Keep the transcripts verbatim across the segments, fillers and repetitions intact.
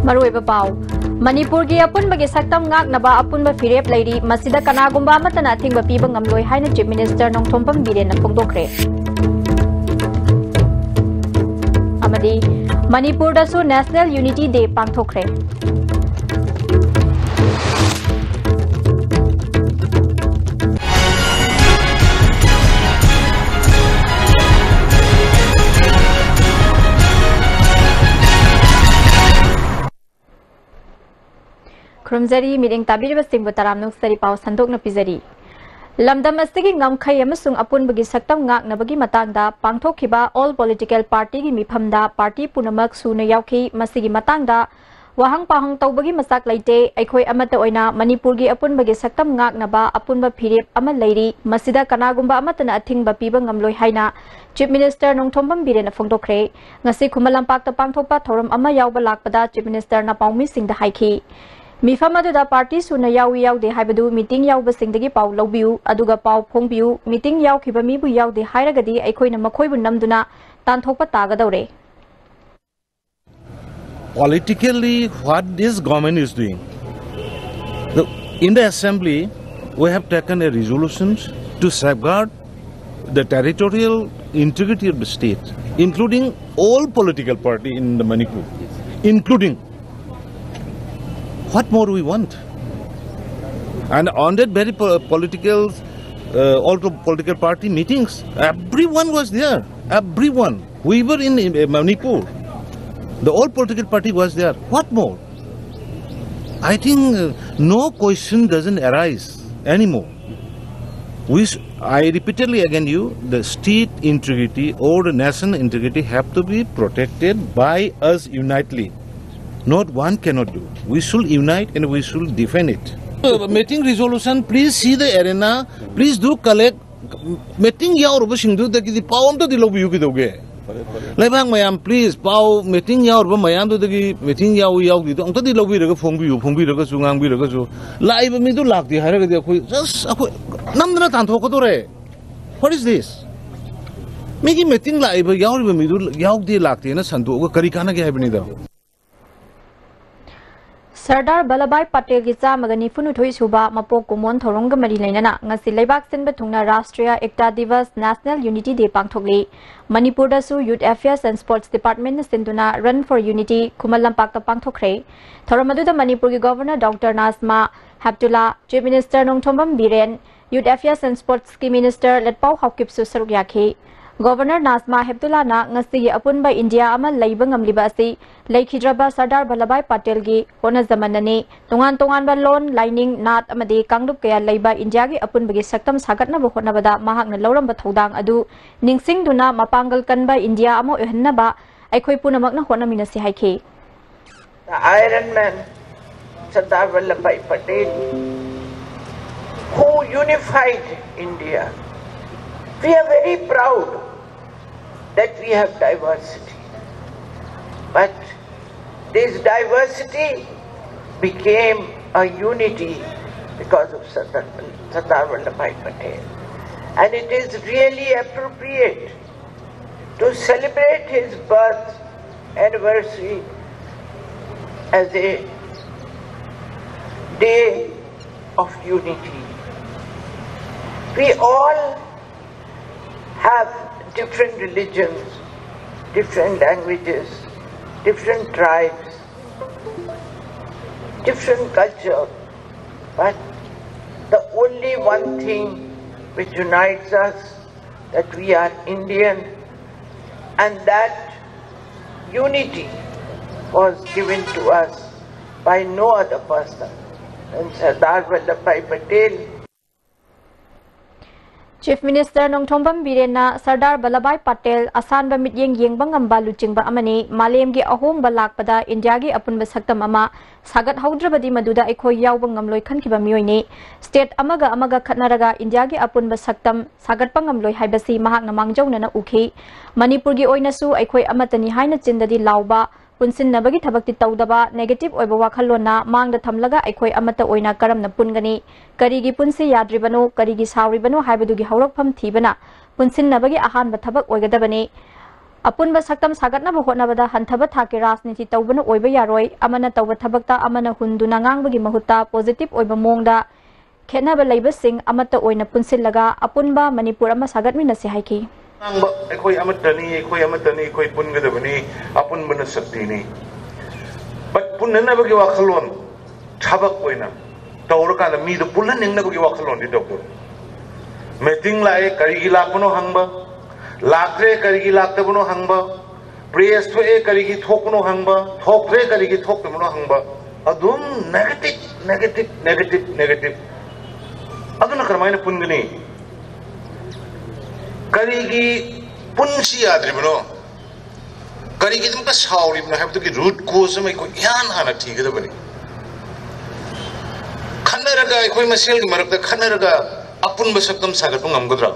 ꯃꯔꯨꯑꯣꯏꯕ ꯄꯥꯎ꯫ ꯃꯅꯤꯄꯨꯔꯒꯤ ꯑꯄꯨꯟꯕꯒꯤ ꯁꯛꯇꯝ ꯉꯥꯛꯅꯕ ꯑꯄꯨꯟꯕ ꯐꯤꯔꯦꯞ ꯂꯩꯔꯤ, ꯃꯁꯤꯗ ꯀꯅꯥꯒꯨꯝꯕ ꯑꯃꯠꯇꯅ ꯑꯊꯤꯡꯕ ꯄꯤꯕ ꯉꯝꯂꯣꯏ ꯍꯥꯏꯅ Chief Minister ꯅꯣꯡꯊꯣꯝꯕꯝ ꯕꯤꯔꯦꯟꯅ ꯐꯣꯡꯗꯣꯛꯈ꯭ꯔꯦ꯫ ꯑꯃꯗꯤ ꯃꯅꯤꯄꯨꯔꯗꯁꯨ National Unity Day ꯄꯥꯡꯊꯣꯛꯈ꯭ꯔꯦ꯫ ꯈꯨꯔꯨꯝꯖꯔꯤ, ꯃꯤꯠꯌꯦꯡ ꯇꯥꯕꯤꯔꯤꯕꯁꯤꯡꯕꯨ ꯇꯔꯥꯝꯅ ꯑꯣꯛꯆꯔꯤ꯫ ꯄꯥꯎ ꯁꯟꯗꯣꯛꯅ ꯄꯤꯖꯔꯤ꯫ ꯂꯝꯗꯝ ꯑꯁꯤꯒꯤ ꯉꯝꯈꯩ ꯑꯃꯁꯨꯡ ꯑꯄꯨꯟꯕꯒꯤ ꯁꯛꯇꯝ ꯉꯥꯛꯅꯕꯒꯤ ꯃꯇꯥꯡꯗ ꯄꯥꯡꯊꯣꯛꯈꯤꯕ All Political Party ꯒꯤ ꯃꯤꯐꯝꯗ party ꯄꯨꯝꯅꯃꯛ ꯁꯨꯅ ꯌꯥꯎꯈꯤ꯫ ꯃꯁꯤꯒꯤ ꯃꯇꯥꯡꯗ ꯋꯥꯍꯪ ꯄꯥꯎꯍꯪ ꯇꯧꯕꯒꯤ ꯃꯆꯥꯛ ꯂꯩꯇꯦ꯫ ꯑꯩꯈꯣꯏ ꯑꯃꯠꯇ ꯑꯣꯏꯅ ꯃꯅꯤꯄꯨꯔꯒꯤ ꯑꯄꯨꯟꯕꯒꯤ ꯁꯛꯇꯝ ꯉꯥꯛꯅꯕ ꯑꯄꯨꯟꯕ ꯐꯤꯔꯦꯞ ꯑꯃ ꯂꯩꯔꯤ꯫ ꯃꯁꯤꯗ ꯀꯅꯥꯒꯨꯝꯕ ꯑꯃꯠꯇꯅ ꯑꯊꯤꯡꯕ ꯄꯤꯕ ꯉꯝꯂꯣꯏ ꯍꯥꯏꯅ Chief Minister ꯅꯣꯡꯊꯣꯝꯕꯝ ꯕꯤꯔꯦꯟꯅ ꯐꯣꯡꯗꯣꯛꯈ꯭ꯔꯦ꯫ ꯉꯁꯤ ꯈꯨꯃꯟ ꯂꯝꯄꯥꯛꯇ ꯄꯥꯡꯊꯣꯛꯄ ꯊꯧꯔꯝ ꯑꯃ ꯌꯥꯎꯕ ꯂꯥꯛꯄꯗ Chief Minister ꯅ ꯄꯥꯎꯃꯤꯁꯤꯡꯗ ꯍꯥꯏꯈꯤ, ꯃꯤꯐꯝ ꯑꯗꯨꯗ party ꯁꯨꯅ ꯌꯥꯎꯏ ꯌꯥꯎꯗꯦ ꯍꯥꯏꯕꯗꯨ meeting ꯌꯥꯎꯕꯁꯤꯡꯗꯒꯤ ꯄꯥꯎ ꯂꯧꯕꯤꯌꯨ, ꯑꯗꯨꯒ ꯄꯥꯎ ꯐꯣꯡꯕꯤꯌꯨ꯫ Meeting ꯌꯥꯎꯈꯤꯕ ꯃꯤꯕꯨ ꯌꯥꯎꯗꯦ ꯍꯥꯏꯔꯒꯗꯤ ꯑꯩꯈꯣꯏꯅ ꯃꯈꯣꯏꯕꯨ ꯅꯝꯗꯨꯅ ꯇꯥꯟꯊꯣꯛꯄ ꯇꯥꯒꯗꯧꯔꯦ꯫ Politically, what this government is doing? The, in the assembly, we have taken a resolution to safeguard the territorial integrity of the state, including all political party in the Manipur, including. What more we want? And on that very po-, political, uh, all political party meetings, everyone was there. Everyone. We were in, in Manipur. The all political party was there. What more? I think, uh, no question doesn't arise anymore. We, s-, I repeatedly again you, the state integrity or the national integrity have to be protected by us unitely. Not one cannot do. We should unite and we should defend it. Uh, meeting resolution, please see the arena, please do collect. Meeting ꯌꯥꯎꯔꯨꯕꯁꯤꯡꯗꯨꯗꯒꯤꯗꯤ ꯄꯥꯎ ꯑꯝꯇꯗꯤ ꯂꯧꯕꯤꯌꯨ ꯀꯩꯗꯧꯒꯦ? ꯂꯩꯕꯥꯛ ꯃꯌꯥꯝ, please, ꯄꯥꯎ meeting ꯌꯥꯎꯔꯨꯕ ꯃꯌꯥꯝꯗꯨꯗꯒꯤ meeting ꯌꯥꯎꯏ ꯌꯥꯎꯗꯦꯗꯣ ꯑꯝꯇꯗꯤ ꯂꯧꯕꯤꯔꯒ ꯐꯣꯡꯕꯤꯌꯨ, ꯐꯣꯡꯕꯤꯔꯒꯁꯨ ꯉꯥꯡꯕꯤꯔꯒꯁꯨ꯫ ꯂꯥꯛꯏꯕ ꯃꯤꯗꯨ ꯂꯥꯛꯇꯦ ꯍꯥꯏꯔꯒꯗꯤ ꯑꯩꯈꯣꯏ just ꯑꯩꯈꯣꯏ ꯅꯝꯗꯅ ꯇꯥꯟꯊꯣꯛꯀꯗꯣꯔꯦ꯫ What is this? ꯃꯤꯒꯤ meeting ꯂꯥꯛꯏꯕ, ꯌꯥꯎꯔꯤꯕ ꯃꯤꯗꯨ ꯌꯥꯎꯗꯦ, ꯂꯥꯛꯇꯦꯅ ꯁꯟꯗꯣꯛꯑꯒ ꯀꯔꯤ ꯀꯥꯟꯅꯒꯦ ꯍꯥꯏꯕꯅꯤꯗ? ꯁꯔꯗꯥꯔ ꯚꯜꯂꯚꯚꯥꯏ ꯄꯇꯦꯜꯒꯤ ꯆꯥꯝꯃꯒ ꯅꯤꯐꯨꯅꯤꯊꯣꯏ ꯁꯨꯕ ꯃꯄꯣꯛ ꯀꯨꯝꯑꯣꯟ ꯊꯧꯔꯝꯒ ꯃꯔꯤ ꯂꯩꯅꯅ ꯉꯁꯤ ꯂꯩꯕꯥꯛ ꯁꯤꯟꯕ ꯊꯨꯡꯅ ꯔꯥꯁꯇ꯭ꯔꯤꯌꯥ ꯏꯛꯇꯥ ꯗꯤꯕꯁ, National Unity Day, ꯄꯥꯡꯊꯣꯛꯂꯤ꯫ ꯃꯅꯤꯄꯨꯔꯗꯁꯨ Youth Affairs and Sports Department ꯅ ꯁꯤꯟꯗꯨꯅ Run for Unity ꯈꯨꯃꯟ ꯂꯝꯄꯥꯛꯇ ꯄꯥꯡꯊꯣꯛꯈ꯭ꯔꯦ꯫ ꯊꯧꯔꯝ ꯑꯗꯨꯗ ꯃꯅꯤꯄꯨꯔꯒꯤ Governor Doctor Najma Heptulla, Chief Minister Nongthombam Biren, Youth Affairs and Sports ꯀꯤ Minister ꯂꯦꯠꯄꯥꯎ ꯍꯥꯎꯀꯤꯞꯁꯨ ꯁꯔꯨꯛ ꯌꯥꯈꯤ꯫ Governor ꯅꯥꯖꯃꯥ ꯍꯦꯞꯇꯨꯂꯥꯅ ꯉꯁꯤꯒꯤ ꯑꯄꯨꯟꯕ ꯏꯟꯗꯤꯌꯥ ꯑꯃ ꯂꯩꯕ ꯉꯝꯂꯤꯕ ꯑꯁꯤ ꯂꯩꯈꯤꯗ꯭ꯔꯕ ꯁꯔꯗꯥꯔ ꯚꯜꯂꯚꯚꯥꯏ ꯄꯇꯦꯜꯒꯤ ꯍꯣꯠꯅꯖꯃꯟꯅꯅꯤ꯫ ꯇꯣꯉꯥꯟ ꯇꯣꯉꯥꯟꯕ ꯂꯣꯟ, ꯂꯥꯏꯅꯤꯡ, ꯅꯥꯠ ꯑꯃꯗꯤ ꯀꯥꯡꯂꯨꯞ ꯀꯌꯥ ꯂꯩꯕ ꯏꯟꯗꯤꯌꯥꯒꯤ ꯑꯄꯨꯟꯕꯒꯤ ꯁꯛꯇꯝ ꯁꯥꯒꯠꯅꯕ ꯍꯣꯠꯅꯕꯗ ꯃꯍꯥꯛꯅ ꯂꯧꯔꯝꯕ ꯊꯧꯗꯥꯡ ꯑꯗꯨ ꯅꯤꯡꯁꯤꯡꯗꯨꯅ ꯃꯄꯥꯡꯒꯜ ꯀꯟꯕ ꯏꯟꯗꯤꯌꯥ ꯑꯃ ꯑꯣꯏꯍꯟꯅꯕ ꯑꯩꯈꯣꯏ ꯄꯨꯝꯅꯃꯛꯅ ꯍꯣꯠꯅꯃꯤꯟꯅꯁꯤ ꯍꯥꯏꯈꯤ꯫ The Iron Man, Sardar Vallabhbhai Patel, who unified India. We are very proud that we have diversity. But this diversity became a unity because of Sardar, Sardar Vallabhbhai Patel. And it is really appropriate to celebrate his birth anniversary as a day of unity. We all have different religions, different languages, different tribes, different culture, but the only one thing which unites us, that we are Indian, and that unity was given to us by no other person than Sardar Vallabhbhai Patel. Chief Minister Nongthombam ꯕꯤꯔꯦꯟꯅ Sardar Vallabhbhai Patel ꯑꯁꯥꯟꯕ ꯃꯤꯠꯌꯦꯡ ꯌꯦꯡꯕ ꯉꯝꯕ ꯂꯨꯆꯤꯡꯕ ꯑꯃꯅꯤ, ꯃꯥꯂꯦꯝꯒꯤ ꯑꯍꯣꯡꯕ ꯂꯥꯛꯄꯗ ꯏꯟꯗꯤꯌꯥꯒꯤ ꯑꯄꯨꯟꯕ ꯁꯛꯇꯝ ꯑꯃ ꯁꯥꯒꯠꯍꯧꯗ꯭ꯔꯕꯗꯤ ꯃꯗꯨꯗ ꯑꯩꯈꯣꯏ ꯌꯥꯎꯕ ꯉꯝꯂꯣꯏ ꯈꯟꯈꯤꯕ ꯃꯤꯑꯣꯏꯅꯤ꯫ State ꯑꯃꯒ ꯑꯃꯒ ꯈꯠꯅꯔꯒ ꯏꯟꯗꯤꯌꯥꯒꯤ ꯑꯄꯨꯟꯕ ꯁꯛꯇꯝ ꯁꯥꯒꯠꯄ ꯉꯝꯂꯣꯏ ꯍꯥꯏꯕꯁꯤ ꯃꯍꯥꯛꯅ ꯃꯥꯡꯖꯧꯅꯅ ꯎꯈꯤ꯫ ꯃꯅꯤꯄꯨꯔꯒꯤ ꯑꯣꯏꯅꯁꯨ ꯑꯩꯈꯣꯏ ꯑꯃꯠꯇꯅꯤ ꯍꯥꯏꯅ ꯆꯤꯟꯗꯗꯤ ꯂꯥꯎꯕ, ꯄꯨꯟꯁꯤꯟꯅꯕꯒꯤ ꯊꯕꯛꯇꯤ ꯇꯧꯗꯕ, negative ꯑꯣꯏꯕ ꯋꯥꯈꯜꯂꯣꯟꯅ ꯃꯥꯡꯗ ꯊꯝꯂꯒ ꯑꯩꯈꯣꯏ ꯑꯃꯠꯇ ꯑꯣꯏꯅ ꯀꯔꯝꯅ ꯄꯨꯟꯒꯅꯤ? ꯀꯔꯤꯒꯤ ꯄꯨꯟꯁꯤ ꯌꯥꯗ꯭ꯔꯤꯕꯅꯣ? ꯀꯔꯤꯒꯤ ꯁꯥꯎꯔꯤꯕꯅꯣ ꯍꯥꯏꯕꯗꯨꯒꯤ ꯍꯧꯔꯛꯐꯝ ꯊꯤꯕꯅ ꯄꯨꯟꯁꯤꯟꯅꯕꯒꯤ ꯑꯍꯥꯟꯕ ꯊꯕꯛ ꯑꯣꯏꯒꯗꯕꯅꯤ꯫ ꯑꯄꯨꯟꯕ ꯁꯛꯇꯝ ꯁꯥꯒꯠꯅꯕ ꯍꯣꯠꯅꯕꯗ ꯍꯟꯊꯕ ꯊꯥꯛꯀꯤ ꯔꯥꯖꯅꯤꯇꯤ ꯇꯧꯕꯅ ꯑꯣꯏꯕ ꯌꯥꯔꯣꯏ꯫ ꯑꯃꯅ ꯇꯧꯕ ꯊꯕꯛꯇ ꯑꯃꯅ ꯍꯨꯟꯗꯨꯅ ꯉꯥꯡꯕꯒꯤ ꯃꯍꯨꯠꯇ positive ꯑꯣꯏꯕ ꯃꯑꯣꯡꯗ ꯈꯦꯠꯅꯕ ꯂꯩꯕꯁꯤꯡ ꯑꯃꯠꯇ ꯑꯣꯏꯅ ꯄꯨꯟꯁꯤꯜꯂꯒ ꯑꯄꯨꯟꯕ ꯃꯅꯤꯄꯨꯔ ꯑꯃ ꯁꯥꯒꯠꯃꯤꯟꯅꯁꯤ ꯍꯥꯏꯈꯤ꯫ ꯉꯥꯡꯕ, "ꯑꯩꯈꯣꯏ ꯑꯃꯠꯇꯅꯤ, ꯑꯩꯈꯣꯏ ꯑꯃꯠꯇꯅꯤ, ꯑꯩꯈꯣꯏ ꯄꯨꯟꯒꯗꯕꯅꯤ, ꯑꯄꯨꯟꯕꯅ ꯁꯛꯇꯤꯅꯤ"꯫ But ꯄꯨꯟꯅꯅꯕꯒꯤ ꯋꯥꯈꯜꯂꯣꯟ ꯊꯕꯛ ꯑꯣꯏꯅ ꯇꯧꯔꯀꯥꯟꯗ ꯃꯤꯗꯨ ꯄꯨꯜꯍꯟꯅꯤꯡꯅꯕꯒꯤ ꯋꯥꯈꯜꯂꯣꯟꯗꯤ ꯇꯧꯗꯕ꯫ Meeting ꯂꯥꯛꯑꯦ, ꯀꯔꯤꯒꯤ ꯂꯥꯛꯄꯅꯣ ꯍꯪꯕ, ꯂꯥꯛꯇ꯭ꯔꯦ, ꯀꯔꯤꯒꯤ ꯂꯥꯛꯇꯕꯅꯣ ꯍꯪꯕ, press ꯊꯣꯛꯑꯦ, ꯀꯔꯤꯒꯤ ꯊꯣꯛꯄꯅꯣ ꯍꯪꯕ, ꯊꯣꯛꯇ꯭ꯔꯦ, ꯀꯔꯤꯒꯤ ꯊꯣꯛꯇꯕꯅꯣ ꯍꯪꯕ, ꯑꯗꯨꯝ negative, negative, negative, negative꯫ ꯑꯗꯨꯅ ꯀꯔꯝꯍꯥꯏꯅ ꯄꯨꯟꯒꯅꯤ? ꯀꯔꯤꯒꯤ ꯄꯨꯟꯁꯤ ꯌꯥꯗ꯭ꯔꯤꯕꯅꯣ? ꯀꯔꯤꯒꯤꯗꯃꯛꯇ ꯁꯥꯎꯔꯤꯕꯅꯣ ꯍꯥꯏꯕꯗꯨꯒꯤ root cause ꯑꯃ ꯑꯩꯈꯣꯏ ꯏꯍꯥꯟ ꯍꯥꯟꯅ ꯊꯤꯒꯗꯕꯅꯤ꯫ ꯈꯠꯅꯔꯒ, ꯑꯩꯈꯣꯏ ꯃꯁꯦꯜꯒꯤ ꯃꯔꯛꯇ ꯈꯠꯅꯔꯒ ꯑꯄꯨꯟꯕ ꯁꯛꯇꯝ ꯁꯥꯒꯠꯄ ꯉꯝꯒꯗ꯭ꯔꯥ?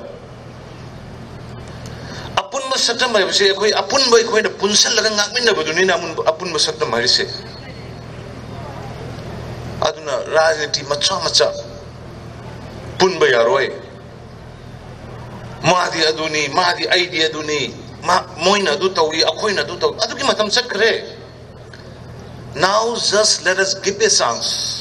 ꯑꯄꯨꯟꯕ ꯁꯛꯇꯝ ꯍꯥꯏꯕꯁꯦ ꯑꯩꯈꯣꯏ ꯑꯄꯨꯟꯕ, ꯑꯩꯈꯣꯏꯅ ꯄꯨꯟꯁꯤꯜꯂꯒ ꯉꯥꯛꯃꯤꯟꯅꯕꯗꯨꯅꯤꯅ ꯑꯃꯨꯟꯕ-, ꯑꯄꯨꯟꯕ ꯁꯛꯇꯝ ꯍꯥꯏꯔꯤꯁꯦ꯫ ꯑꯗꯨꯅ ꯔꯥꯖꯅꯤꯇꯤ ꯃꯆꯥ ꯃꯆꯥ ꯄꯨꯟꯕ ꯌꯥꯔꯣꯏ꯫ ꯃꯥꯗꯤ ꯑꯗꯨꯅꯤ, ꯃꯥꯗꯤ, ꯑꯩꯗꯤ ꯑꯗꯨꯅꯤ, ꯃꯥ-, ꯃꯣꯏꯅ ꯑꯗꯨ ꯇꯧꯏ, ꯑꯩꯈꯣꯏꯅ ꯑꯗꯨ ꯇꯧꯏ, ꯑꯗꯨꯒꯤ ꯃꯇꯝ ꯆꯠꯈ꯭ꯔꯦ꯫ Now just let us give a chance.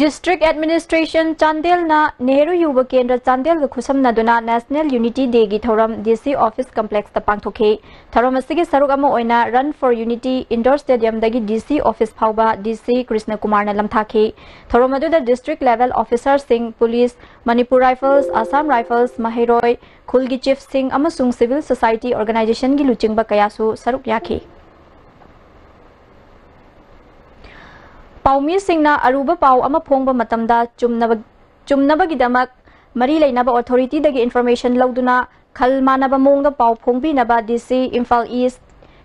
District Administration ꯆꯥꯟꯗꯦꯜꯅ Nehru ꯌꯨꯕ ꯀꯦꯟꯗ꯭ꯔ ꯆꯥꯟꯗꯦꯜꯒ ꯈꯨꯠꯁꯝꯅꯗꯨꯅ National Unity Dayꯒꯤ ꯊꯧꯔꯝ DC office complexꯇ ꯄꯥꯡꯊꯣꯛꯈꯤ꯫ ꯊꯧꯔꯝ ꯑꯁꯤꯒꯤ ꯁꯔꯨꯛ ꯑꯃ ꯑꯣꯏꯅ Run for Unity indoor stadiumꯗꯒꯤ DC office ꯐꯥꯎꯕ DC ꯀ꯭ꯔꯤꯁꯅ ꯀꯨꯃꯥꯔꯅ ꯂꯝꯊꯥꯈꯤ꯫ ꯊꯧꯔꯝ ꯑꯗꯨꯗ district level officerꯁꯤꯡ, police, Manipur Rifles, Assam Rifles, ꯃꯍꯩꯔꯣꯏ, ꯈꯨꯜꯒꯤ chiefꯁꯤꯡ ꯑꯃꯁꯨꯡ civil society organizationꯒꯤ ꯂꯨꯆꯤꯡꯕ ꯀꯌꯥꯁꯨ ꯁꯔꯨꯛ ꯌꯥꯈꯤ꯫ ꯄꯥꯎꯃꯤꯁꯤꯡꯅ ꯑꯔꯨꯕ ꯄꯥꯎ ꯑꯃ ꯐꯣꯡꯕ ꯃꯇꯝꯗ ꯆꯨꯝꯅꯕ-, ꯆꯨꯝꯅꯕꯒꯤꯗꯃꯛ ꯃꯔꯤ ꯂꯩꯅꯕ authorityꯗꯒꯤ information ꯂꯧꯗꯨꯅ ꯈꯜ ꯃꯥꯟꯅꯕ ꯃꯑꯣꯡꯗ ꯄꯥꯎ ꯐꯣꯡꯕꯤꯅꯕ DC Imphal East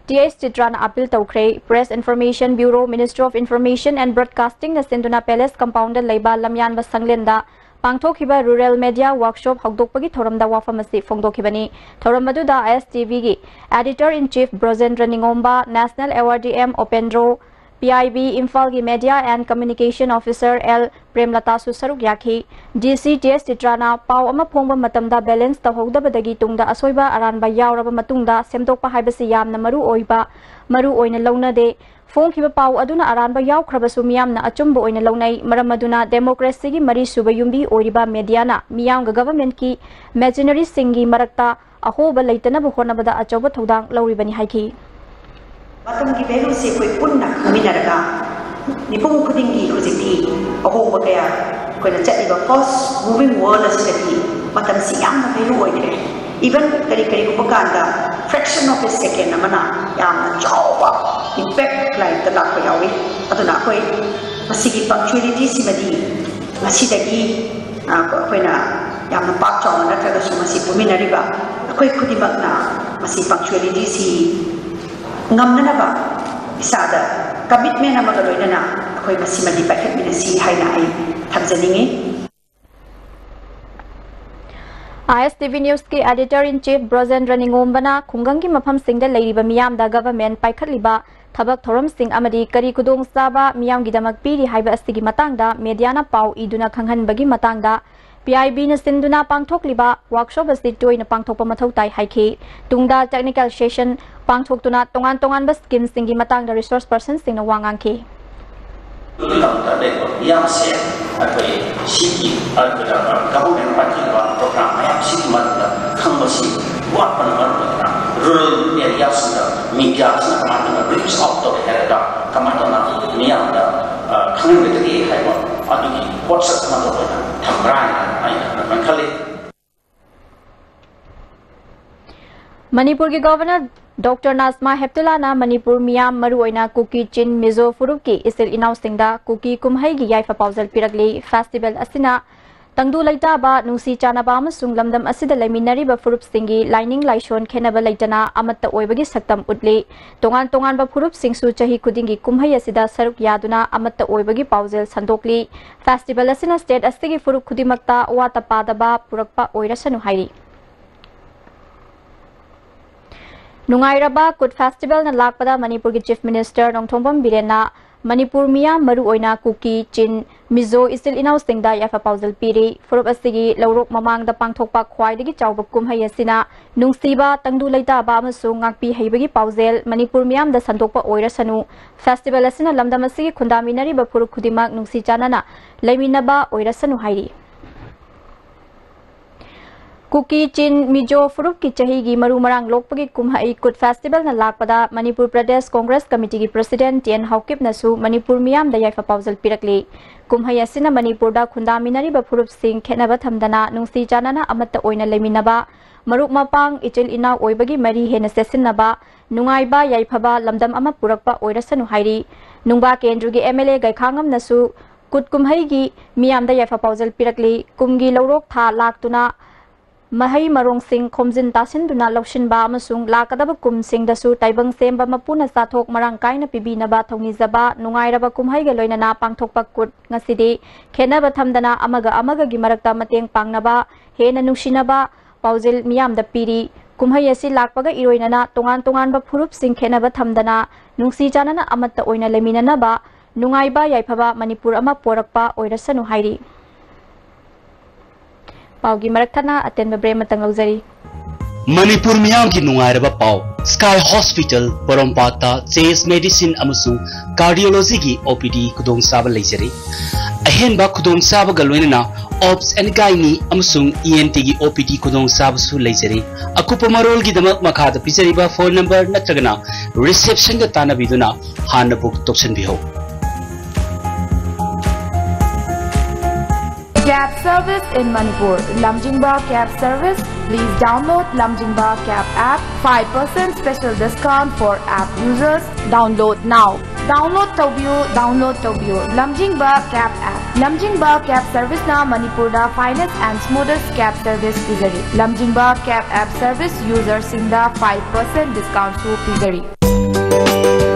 Th ꯆꯤꯇ꯭ꯔꯥꯅ appeal ꯇꯧꯈ꯭ꯔꯦ꯫ Press Information Bureau, Ministry of Information and Broadcastingꯅ ꯁꯤꯟꯗꯨꯅ Palace Compoundꯗ ꯂꯩꯕ ꯂꯝꯌꯥꯟꯕ ꯁꯪꯂꯦꯟꯗ ꯄꯥꯡꯊꯣꯛꯈꯤꯕ Rural Media Workshop ꯍꯧꯗꯣꯛꯄꯒꯤ ꯊꯧꯔꯝꯗ ꯋꯥꯐꯝ ꯑꯁꯤ ꯐꯣꯡꯗꯣꯛꯈꯤꯕꯅꯤ꯫ ꯊꯧꯔꯝ ꯑꯗꯨꯗ ISTVꯒꯤ Editor in Chief Brojendra Ningomba, National Awardee M Upendro, P I B ꯏꯝꯐꯥꯜꯒꯤ Media and Communication Officer L ꯄ꯭ꯔꯦꯝꯂꯇꯥꯁꯨ ꯁꯔꯨꯛ ꯌꯥꯈꯤ꯫ ꯗꯤ ꯁꯤ ꯇꯤ ꯑꯦꯁ ꯆꯤꯇ꯭ꯔꯥꯅ ꯄꯥꯎ ꯑꯃ ꯐꯣꯡꯕ ꯃꯇꯝꯗ balance ꯇꯧꯍꯧꯗꯕꯗꯒꯤ ꯇꯨꯡꯗ ꯑꯁꯣꯏꯕ ꯑꯔꯥꯟꯕ ꯌꯥꯎꯔꯕ ꯃꯇꯨꯡꯗ ꯁꯦꯝꯗꯣꯛꯄ ꯍꯥꯏꯕꯁꯤ ꯌꯥꯝꯅ ꯃꯔꯨ ꯑꯣꯏꯕ, ꯃꯔꯨ ꯑꯣꯏꯅ ꯂꯧꯅꯗꯦ꯫ ꯐꯣꯡꯈꯤꯕ ꯄꯥꯎ ꯑꯗꯨꯅ ꯑꯔꯥꯟꯕ ꯌꯥꯎꯈ꯭ꯔꯕꯁꯨ ꯃꯤꯌꯥꯝꯅ ꯑꯆꯨꯝꯕ ꯑꯣꯏꯅ ꯂꯧꯅꯩ꯫ ꯃꯔꯝ ꯑꯗꯨꯅ democracyꯒꯤ ꯃꯔꯤꯁꯨꯕ ꯌꯨꯝꯕꯤ ꯑꯣꯏꯔꯤꯕ mediaꯅ ꯃꯤꯌꯥꯝꯒ governmentꯀꯤ machineryꯁꯤꯡꯒꯤ ꯃꯔꯛꯇ ꯑꯍꯣꯕ ꯂꯩꯇꯅꯕ ꯍꯣꯠꯅꯕꯗ ꯑꯆꯧꯕ ꯊꯧꯗꯥꯡ ꯂꯧꯔꯤꯕꯅꯤ ꯍꯥꯏꯈꯤ꯫ ꯃꯇꯝꯒꯤ valueꯁꯦ ꯑꯩꯈꯣꯏ ꯄꯨꯟꯅ ꯈꯪꯃꯤꯟꯅꯔꯒ ꯃꯤꯄꯨꯝ ꯈꯨꯗꯤꯡꯒꯤ ꯍꯧꯖꯤꯛꯇꯤ ꯑꯍꯣꯡꯕ ꯀꯌꯥ ꯑꯩꯈꯣꯏꯅ ꯆꯠꯂꯤꯕ fast moving world ꯑꯁꯤꯗꯗꯤ ꯃꯇꯝꯁꯤ ꯌꯥꯝꯅ value ꯑꯣꯏꯈ꯭ꯔꯦ꯫ Even ꯀꯔꯤ ꯀꯔꯤꯒꯨꯝꯕ ꯀꯥꯟꯗ fraction of a second ꯑꯃꯅ ꯌꯥꯝꯅ ꯆꯥꯎꯕ impact ꯂꯥꯏꯐꯇ ꯂꯥꯛꯄ ꯌꯥꯎꯏ꯫ ꯑꯗꯨꯅ ꯑꯩꯈꯣꯏ ꯃꯁꯤꯒꯤ punctualityꯁꯤꯃꯗꯤ ꯉꯁꯤꯗꯒꯤ ꯑ, ꯑꯩꯈꯣꯏꯅ ꯌꯥꯝꯅ ꯄꯥꯛ ꯆꯥꯎꯅ ꯅꯠꯇ꯭ꯔꯒꯁꯨ ꯃꯁꯤ ꯄꯨꯃꯤꯟꯅꯔꯤꯕ ꯑꯩꯈꯣꯏ ꯈꯨꯗꯤꯡꯃꯛꯅ ꯃꯁꯤ punctualityꯁꯤ ꯉꯝꯅꯅꯕ ꯏꯁꯥꯗ commitment ꯑꯃꯒ ꯂꯣꯏꯅꯅ ꯑꯩꯈꯣꯏ ꯃꯁꯤꯃꯗꯤ ꯄꯥꯏꯈꯠꯃꯤꯟꯅꯁꯤ ꯍꯥꯏꯅ ꯑꯩ ꯊꯝꯖꯅꯤꯡꯏ꯫ ꯑꯥꯏ ꯑꯦꯁ ꯇꯤ ꯚꯤ Newsꯀꯤ Editor in Chief ꯕ꯭ꯔꯣꯖꯦꯟꯗ꯭ꯔ ꯅꯤꯉꯣꯝꯕꯅ ꯈꯨꯡꯒꯪꯒꯤ ꯃꯐꯝꯁꯤꯡꯗ ꯂꯩꯔꯤꯕ ꯃꯤꯌꯥꯝꯗ government ꯄꯥꯏꯈꯠꯂꯤꯕ ꯊꯕꯛ ꯊꯧꯔꯝꯁꯤꯡ ꯑꯃꯗꯤ ꯀꯔꯤ ꯈꯨꯗꯣꯡꯆꯥꯕ ꯃꯤꯌꯥꯝꯒꯤꯗꯃꯛ ꯄꯤꯔꯤ ꯍꯥꯏꯕ ꯑꯁꯤꯒꯤ ꯃꯇꯥꯡꯗ mediaꯅ ꯄꯥꯎ ꯏꯗꯨꯅ ꯈꯪꯍꯟꯕꯒꯤ ꯃꯇꯥꯡꯗ ꯄꯤ ꯑꯥꯏ ꯕꯤꯅ ꯁꯤꯟꯗꯨꯅ ꯄꯥꯡꯊꯣꯛꯂꯤꯕ workshop ꯑꯁꯤ ꯇꯣꯏꯅ ꯄꯥꯡꯊꯣꯛꯄ ꯃꯊꯧ ꯇꯥꯏ ꯍꯥꯏꯈꯤ꯫ ꯇꯨꯡꯗ technical session ꯄꯥꯡꯊꯣꯛꯇꯨꯅ ꯇꯣꯉꯥꯟ ꯇꯣꯉꯥꯟꯕ schemeꯁꯤꯡꯒꯤ ꯃꯇꯥꯡꯗ resource personꯁꯤꯡꯅ ꯋꯥ ꯉꯥꯡꯈꯤ꯫ ꯂꯝꯗ ꯂꯩꯕ ꯃꯤꯌꯥꯝꯁꯦ ꯑꯩꯈꯣꯏ ꯁꯤꯒꯤ ꯑꯗꯨꯗ government ꯄꯥꯏꯈꯠꯂꯤꯕ program ꯃꯌꯥꯝꯁꯤꯒꯤ ꯃꯔꯝꯗ ꯈꯪꯕꯁꯤ ꯋꯥꯠꯄꯅ ꯃꯔꯝ ꯑꯣꯏꯗꯨꯅ rural areaꯁꯤꯡꯗ mediaꯁꯤꯅ ꯀꯃꯥꯏꯅ ꯇꯧꯅ reach out ꯇꯧꯔꯦ ꯍꯥꯏꯔꯒ ꯀꯃꯥꯏꯅ ꯇꯧꯅ ꯃꯤꯌꯥꯝꯗ, ꯑ, ꯈꯪꯍꯟꯒꯗꯒꯦ ꯍꯥꯏꯕ ꯑꯗꯨꯒꯤ ꯄꯣꯠꯁꯛ ꯑꯃꯗ ꯑꯣꯏꯅ ꯊꯝꯕ꯭ꯔꯥ ꯍꯥꯏꯅ ꯑꯩꯅ ꯑꯗꯨꯃꯥꯏꯅ ꯈꯜꯂꯤ꯫ ꯃꯅꯤꯄꯨꯔꯒꯤ Governor Doctor ꯅꯥꯖꯃꯥ ꯍꯦꯞꯇꯨꯂꯥꯅ ꯃꯅꯤꯄꯨꯔ ꯃꯤꯌꯥꯝ, ꯃꯔꯨꯑꯣꯏꯅ ꯀꯨꯀꯤ, ꯆꯤꯟ, ꯃꯤꯖꯣ ꯐꯨꯔꯨꯞꯀꯤ ꯏꯆꯤꯜ ꯏꯅꯥꯎꯁꯤꯡꯗ ꯀꯨꯀꯤ ꯀꯨꯝꯍꯩꯒꯤ ꯌꯥꯏꯐ ꯄꯥꯎꯖꯦꯜ ꯄꯤꯔꯛꯂꯤ꯫ Festival ꯑꯁꯤꯅ ꯇꯪꯗꯨ ꯂꯩꯇꯥꯕ, ꯅꯨꯡꯁꯤ ꯆꯥꯟꯅꯕ ꯑꯃꯁꯨꯡ ꯂꯝꯗꯝ ꯑꯁꯤꯗ ꯂꯩꯃꯤꯟꯅꯔꯤꯕ ꯐꯨꯔꯨꯞꯁꯤꯡꯒꯤ ꯂꯥꯏꯅꯤꯡ ꯂꯥꯏꯁꯣꯟ ꯈꯦꯠꯅꯕ ꯂꯩꯇꯅ ꯑꯃꯠꯇ ꯑꯣꯏꯕꯒꯤ ꯁꯛꯇꯝ ꯎꯠꯂꯤ꯫ ꯇꯣꯉꯥꯟ ꯇꯣꯉꯥꯟꯕ ꯐꯨꯔꯨꯞꯁꯤꯡꯁꯨ ꯆꯍꯤ ꯈꯨꯗꯤꯡꯒꯤ ꯀꯨꯝꯍꯩ ꯑꯁꯤꯗ ꯁꯔꯨꯛ ꯌꯥꯗꯨꯅ ꯑꯃꯠꯇ ꯑꯣꯏꯕꯒꯤ ꯄꯥꯎꯖꯦꯜ ꯁꯟꯗꯣꯛꯂꯤ꯫ Festival ꯑꯁꯤꯅ state ꯑꯁꯤꯒꯤ ꯐꯨꯔꯨꯞ ꯈꯨꯗꯤꯡꯃꯛꯇ ꯋꯥꯠꯇ ꯄꯥꯗꯕ ꯄꯨꯔꯛꯄ ꯑꯣꯏꯔꯁꯅꯨ ꯍꯥꯏꯔꯤ꯫ ꯅꯨꯡꯉꯥꯏꯔꯕ ꯀꯨꯠ ꯐꯦꯁꯇꯤꯚꯦꯜꯅ ꯂꯥꯛꯄꯗ ꯃꯅꯤꯄꯨꯔꯒꯤ ꯆꯤꯐ ꯃꯤꯅꯤꯁꯇꯔ ꯅꯣꯡꯊꯣꯝꯕꯝ ꯕꯤꯔꯦꯟꯅ ꯃꯅꯤꯄꯨꯔ ꯃꯤꯌꯥꯝ, ꯃꯔꯨꯑꯣꯏꯅ ꯀꯨꯀꯤ, ꯆꯤꯟ, ꯃꯤꯖꯣ ꯏꯆꯤꯜ ꯏꯅꯥꯎꯁꯤꯡꯗ ꯌꯥꯏꯐ ꯄꯥꯎꯖꯦꯜ ꯄꯤꯔꯤ꯫ ꯐꯨꯔꯨꯞ ꯑꯁꯤꯒꯤ ꯂꯧꯔꯣꯛ ꯃꯃꯥꯡꯗ ꯄꯥꯡꯊꯣꯛꯄ ꯈ꯭ꯋꯥꯏꯗꯒꯤ ꯆꯥꯎꯕ ꯀꯨꯝꯍꯩ ꯑꯁꯤꯅ ꯅꯨꯡꯁꯤꯕ, ꯇꯪꯗꯨ ꯂꯩꯇꯥꯕ ꯑꯃꯁꯨꯡ ꯉꯥꯛꯄꯤ ꯍꯩꯕꯒꯤ ꯄꯥꯎꯖꯦꯜ ꯃꯅꯤꯄꯨꯔ ꯃꯤꯌꯥꯝꯗ ꯁꯟꯗꯣꯛꯄ ꯑꯣꯏꯔꯁꯅꯨ꯫ ꯐꯦꯁꯇꯤꯚꯦꯜ ꯑꯁꯤꯅ ꯂꯝꯗꯝ ꯑꯁꯤꯒꯤ ꯈꯨꯟꯗꯥꯃꯤꯟꯅꯔꯤꯕ ꯐꯨꯔꯨꯞ ꯈꯨꯗꯤꯡꯃꯛ ꯅꯨꯡꯁꯤ ꯆꯥꯟꯅꯅ ꯂꯩꯃꯤꯟꯅꯕ ꯑꯣꯏꯔꯁꯅꯨ ꯍꯥꯏꯔꯤ꯫ ꯀꯨꯀꯤ, ꯆꯤꯟ, ꯃꯤꯖꯣ ꯐꯨꯔꯨꯞꯀꯤ ꯆꯍꯤꯒꯤ ꯃꯔꯨ ꯃꯔꯥꯡ ꯂꯣꯛꯄꯒꯤ ꯀꯨꯝꯍꯩ ꯀꯨꯠ ꯐꯦꯁꯇꯤꯚꯦꯜꯅ ꯂꯥꯛꯄꯗ ꯃꯅꯤꯄꯨꯔ ꯄ꯭ꯔꯗꯦꯁ ꯀꯣꯡꯒ꯭ꯔꯦꯁ ꯀꯃꯤꯇꯤꯒꯤ ꯄ꯭ꯔꯁꯤꯗꯦꯟꯠ ꯇꯤ ꯑꯦꯟ ꯍꯥꯎꯀꯤꯞꯅꯁꯨ ꯃꯅꯤꯄꯨꯔ ꯃꯤꯌꯥꯝꯗ ꯌꯥꯏꯐ ꯄꯥꯎꯖꯦꯜ ꯄꯤꯔꯛꯂꯤ꯫ ꯀꯨꯝꯍꯩ ꯑꯁꯤꯅ ꯃꯅꯤꯄꯨꯔꯗ ꯈꯨꯟꯗꯥꯃꯤꯟꯅꯔꯤꯕ ꯐꯨꯔꯨꯞꯁꯤꯡ ꯈꯦꯠꯅꯕ ꯊꯝꯗꯅ ꯅꯨꯡꯁꯤ ꯆꯥꯟꯅꯅ ꯑꯃꯠꯇ ꯑꯣꯏꯅ ꯂꯩꯃꯤꯟꯅꯕ, ꯃꯔꯨꯞ ꯃꯄꯥꯡ, ꯏꯆꯤꯜ ꯏꯅꯥꯎ ꯑꯣꯏꯕꯒꯤ ꯃꯔꯤ ꯍꯦꯟꯅ ꯆꯦꯠꯁꯤꯟꯅꯕ, ꯅꯨꯡꯉꯥꯏꯕ ꯌꯥꯏꯐꯕ ꯂꯝꯗꯝ ꯑꯃ ꯄꯨꯔꯛꯄ ꯑꯣꯏꯔꯁꯅꯨ ꯍꯥꯏꯔꯤ꯫ ꯅꯨꯡꯕꯥ ꯀꯦꯟꯗ꯭ꯔꯒꯤ ꯑꯦꯝ ꯑꯦꯜ ꯑꯦ ꯒꯩꯈꯥꯉꯝꯅꯁꯨ ꯀꯨꯠ ꯀꯨꯝꯍꯩꯒꯤ ꯃꯤꯌꯥꯝꯗ ꯌꯥꯏꯐ ꯄꯥꯎꯖꯦꯜ ꯄꯤꯔꯛꯂꯤ꯫ ꯀꯨꯝꯒꯤ ꯂꯧꯔꯣꯛ ꯊꯥ ꯂꯥꯛꯇꯨꯅ ꯃꯍꯩ ꯃꯔꯣꯡꯁꯤꯡ ꯈꯣꯝꯖꯤꯟ ꯇꯥꯁꯤꯟꯗꯨꯅ ꯂꯧꯁꯤꯟꯕ ꯑꯃꯁꯨꯡ ꯂꯥꯛꯀꯗꯕ ꯀꯨꯝꯁꯤꯡꯗꯁꯨ ꯇꯥꯏꯕꯪ ꯁꯦꯝꯕ ꯃꯄꯨꯅ ꯆꯥꯊꯣꯛ ꯃꯔꯥꯡ ꯀꯥꯏꯅ ꯄꯤꯕꯤꯅꯕ ꯊꯧꯅꯤꯖꯕ ꯅꯨꯡꯉꯥꯏꯔꯕ ꯀꯨꯝꯍꯩꯒ ꯂꯣꯏꯅꯅ ꯄꯥꯡꯊꯣꯛꯄ ꯀꯨꯠ ꯉꯁꯤꯗꯤ ꯈꯦꯠꯅꯕ ꯊꯝꯗꯅ ꯑꯃꯒ ꯑꯃꯒꯒꯤ ꯃꯔꯛꯇ ꯃꯇꯦꯡ ꯄꯥꯡꯅꯕ, ꯍꯦꯟꯅ ꯅꯨꯡꯁꯤꯅꯕ ꯄꯥꯎꯖꯦꯜ ꯃꯤꯌꯥꯝꯗ ꯄꯤꯔꯤ꯫ ꯀꯨꯝꯍꯩ ꯑꯁꯤ ꯂꯥꯛꯄꯒ ꯏꯔꯣꯏꯅꯅ ꯇꯣꯉꯥꯟ ꯇꯣꯉꯥꯟꯕ ꯐꯨꯔꯨꯞꯁꯤꯡ ꯈꯦꯠꯅꯕ ꯊꯝꯗꯅ ꯅꯨꯡꯁꯤ ꯆꯥꯟꯅꯅ ꯑꯃꯠꯇ ꯑꯣꯏꯅ ꯂꯩꯃꯤꯟꯅꯅꯕ ꯅꯨꯡꯉꯥꯏꯕ ꯌꯥꯏꯐꯕ ꯃꯅꯤꯄꯨꯔ ꯑꯃ ꯄꯣꯔꯛꯄ ꯑꯣꯏꯔꯁꯅꯨ ꯍꯥꯏꯔꯤ꯫ ꯄꯥꯎꯒꯤ ꯃꯔꯛ ꯊꯠꯅ ꯑꯇꯦꯟꯕ ꯕ꯭ꯔꯦꯛ ꯑꯃꯇꯪ ꯂꯧꯖꯔꯤ꯫ ꯃꯅꯤꯄꯨꯔ ꯃꯤꯌꯥꯝꯒꯤ ꯅꯨꯡꯉꯥꯏꯔꯕ ꯄꯥꯎ, ꯁ꯭ꯀꯥꯏ ꯍꯣꯁꯄꯤꯇꯥꯜ ꯄꯣꯔꯣꯝꯄꯥꯠꯇ ꯆꯦꯁ ꯃꯦꯗꯤꯁꯤꯟ ꯑꯃꯁꯨꯡ ꯀꯥꯔꯗꯤꯑꯣꯂꯣꯖꯤꯒꯤ ꯑꯣ ꯄꯤ ꯗꯤ ꯈꯨꯗꯣꯡꯆꯥꯕ ꯂꯩꯖꯔꯤ꯫ ꯑꯍꯦꯟꯕ ꯈꯨꯗꯣꯡꯆꯥꯕꯒ ꯂꯣꯏꯅꯅ ꯑꯣꯞꯁ ꯑꯦꯟ ꯒꯥꯏꯅꯤ ꯑꯃꯁꯨꯡ ꯏ ꯑꯦꯟ ꯇꯤꯒꯤ ꯑꯣ ꯄꯤ ꯗꯤ ꯈꯨꯗꯣꯡꯆꯥꯕꯁꯨ ꯂꯩꯖꯔꯤ꯫ ꯑꯀꯨꯞꯄ ꯃꯔꯣꯜꯒꯤꯗꯃꯛ ꯃꯈꯥꯗ ꯄꯤꯖꯔꯤꯕ ꯐꯣꯟ ꯅꯝꯕꯔ ꯅꯠꯇ꯭ꯔꯒꯅ ꯔꯤꯁꯦꯞꯁꯟꯒ ꯇꯥꯟꯅꯕꯤꯗꯨꯅ ꯍꯥꯟꯅ book ꯇꯧꯁꯤꯟꯕꯤꯍꯧ꯫ Cab service in Manipur. Lamjingba Cab Service. Please download Lamjingba Cab app. Five percent special discount for app users. Download now. Download ꯇꯧꯕꯤꯌꯨ, download ꯇꯧꯕꯤꯌꯨ Lamjingba Cab app. Lamjingba Cab Service ꯅ ꯃꯅꯤꯄꯨꯔꯗ finest and smoothest cab service ꯄꯤꯖꯔꯤ꯫ Lamjingba Cab app service user ꯁꯤꯡꯗ five percent discount ꯁꯨ ꯄꯤꯖꯔꯤ꯫